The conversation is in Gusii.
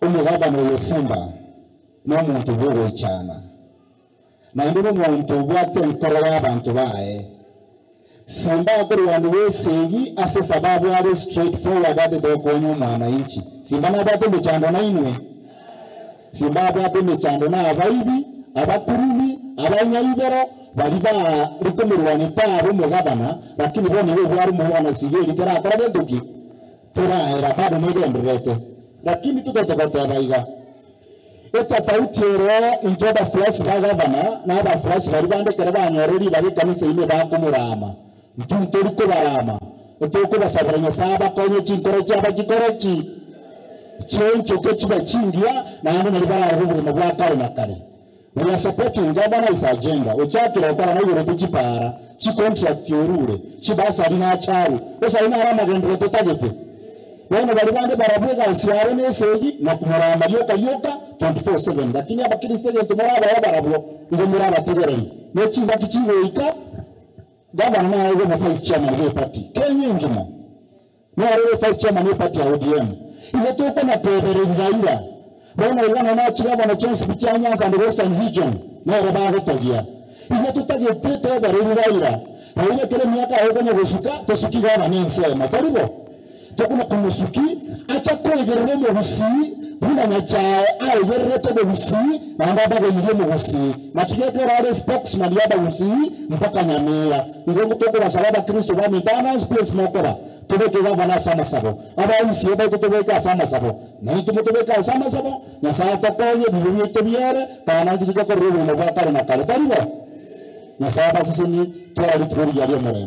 Omogabana oyo Simba nomonto bw'ogoichana, naende nomonto obwate enkoro y'abanto baye. Simba akorwanigwa esegi ase esababu are straight forward atete gokonya omwanainchi. Simba nabwate emechando nainwe? Simba abwate emechando na abaibi, abakurubi, abanyaibero, baria bare komorwania taba omogabana, lakini bono igo obware omogabana Sigeri terakora gento ki? Teraera bado negendererete. Lakini totete goteba iga, Etafauti ere intwe abafuasi ba gavana na abafuasi baria bande ekero banyorire ribaga ekanisa ime bakomorama, intwe ntori kobarama, etokobasabera Nyasae abakonye chinkoro chiabo chikore ki? Chionchoke chibe chingiya, naende nario bararore obogima bwa kare na kare. We are supporting governor his agenda, ochakire gokora naigorete chipaara, chicontract orure, chibasari nacharu, gose ayio naro amagenderero totagete. Bono baria bande barabwo egasi yabo nesegi na komorama rioka rioka 24/7 lakini abakristo egento morabae barabwo igo more abategereri ne chingaki chigoika Gavana naye igo omo vice chairman bwe party Kenya engima nere ore vice chairman ye party ya ODM igo tokomotebereria Raila bono iga nonya chigavana chionsi pi chia Nyanza and Western region nere bagotogia igo totagete tebereria Raila Raila ekero emiaka yaye ekonya gosuka tosuki gavana ensemo tari bo? Tokona komosuki acha koegerera omogusii buna Nyachae aegererete omogusii naende abagenirie omogusii. Naki gekero are spokesman y'abagusii mpaka Nyamira. Igo tokobasaba abakristo baminto announce pi ase mokoba tobeke gavana ase amasabo, aba MCA baito tobeke ase amasabo, naintwe motobeke ase amasabo, Nyasae atokonye ebibe biaito biere, kana naintwe toche korora obogima bwa kare na kare. Tari bo? Nyasae abasesenie, twara rituko rigiya ri'omorembe.